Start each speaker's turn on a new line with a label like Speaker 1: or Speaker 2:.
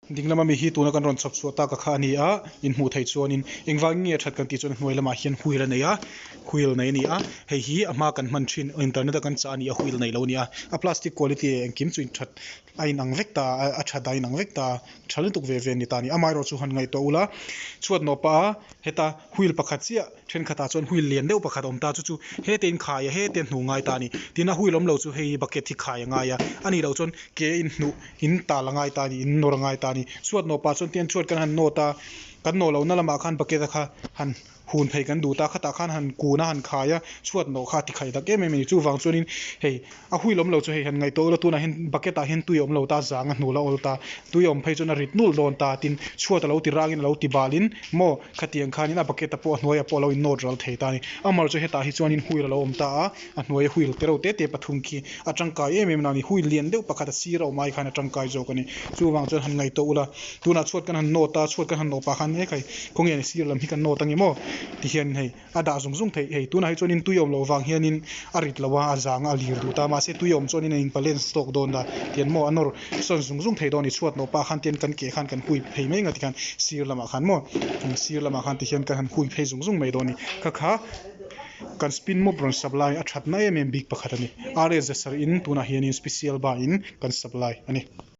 Speaker 1: Ding lama mi hi tuna kan rawn chhawp chhuah tak a kha a ni a, in hmuh theih chuanin engvangin nge a that kan tih chuan a hnuai lamah hian wheel a nei a, wheel nei a ni a, hei hi a hma kan hman thin internet a kan chah a ni a wheel nei lo a ni a, a plastic quality engkim chu in that a inang vek ta a, a that a inang vek ta tha lutuk ve ve a ni ta a ni. Amaherawhchu han ngaihtuah ula chhuat nawh pah a heta wheel pakhat chiah Thenkhatah chuan wheel lian deuh pakhat a awm ta, chu chu hete in khai a, hete hnuh ngai ta a ni. Tin, a wheel awm lo chu hei bucket hi khai a ngai a, a nih loh chuan ke in hnuh in tal a ngai ta a ni, in nawr a ngai ta a ni. Chhuat nawh pah chuan tian chhuat kan han nawt a, kan nawh lohna lamah khan bucket a kha han hun phei kan duh ta, khatah khan han kun a, han khai a, chhuat nawh kha a ti khaih tak em em a ni. Chuvang chuanin hei A wheel awm lo chu hei han ngaihtuah ula tunah hian bucket ah hian tui a awm lo ta zang a hnul a awl ta tui a awm phei chuan a rit nulh dawn ta tin chhuat a lo ti rangin a lo ti balin maw khatiang khanin a bucket ah pawh a hnuaiah pawh a lo in nawt ral thei ta a ni amah chu hetah hi chuanin wheel a lo awm ta a a hnuaia wheel te reuh te te pathum khi a tangkai em em a ni wheel lian deuh pakhat a sir a awm ai khan a tangkai zawk a ni chuvang chuan han ngaihtuah ula tunah chhuat kan han nawt a chhuat kan han nawh pah khan ekhai khawnge sir lam hi kan nawt ange maw tihian hei. A dah zung zung theih hei. Tunah hi chuanin tui awm loh vang hianin a rit lo a, a zang a lir duh ta. Mahse tui awm chuanin a in balance tawk dawn a, tian maw a nawr sawn zung zung thei dawn a ni. Chhuat nawh pah khan tian kan ke khan kan hui phei mai ang a tikhan sir lamah khan maw sir lamah khan tihian kan han hui phei zung zung mai dawn a ni. Kha kha kan spin mop rawn supply a thatna em em bik pakhat a ni. RS zasar in tunah hianin special bar in kan supply a ni.